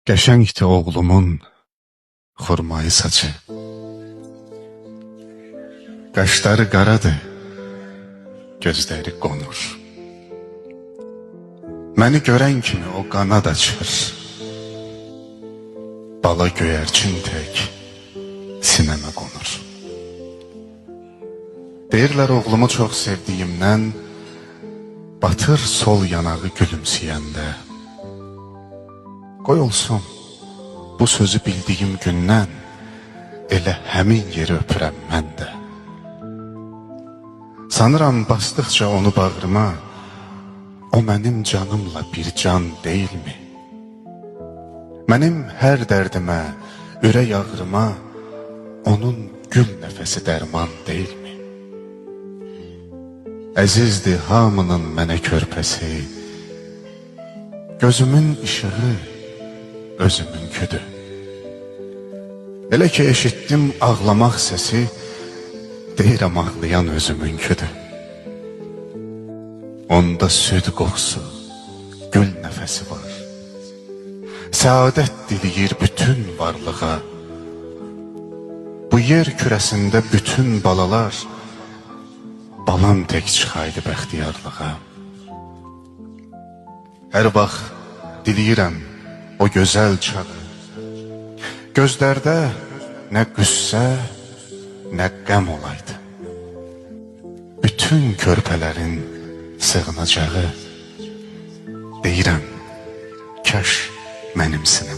Qəşəngdir oğlumun xurmayı saçı. Qaşları qaradır, gözləri qonur. Məni görən kimi o qanad açır. Bala göyərçin tək sinəmə qonur. Deyirlər oğlumu çox sevdiyimdən batır sol yanağı gülümsəyəndə. Qoy olsun, bu sözü bildiyim gündən elə həmin yeri öpürəm mən də. Sanıram basdıqca onu bağrıma, o mənim canımla bir can deyilmi? Mənim hər dərdimə, ürək ağrıma onun gül nəfəsi dərman deyilmi? Əzizdir hamının mənə körpəsi, gözümün işığı özümünküdür. Elə ki eşitdim ağlamaq səsi, deyirəm ağlayan özümünküdür. Onda süd qoxusu, gül nəfəsi var. Səadət diləyir bütün varlığa. Bu yer kürəsində bütün balalar balam tək çıxaydı bəxtiyarlığa. Hər vaxt diləyirəm o gözəl çağı. Gözlərdə nə qüssə, nə qəm olaydı. Bütün körpələrin sığınacağı, deyirəm, kaş mənim sinəm olaydı.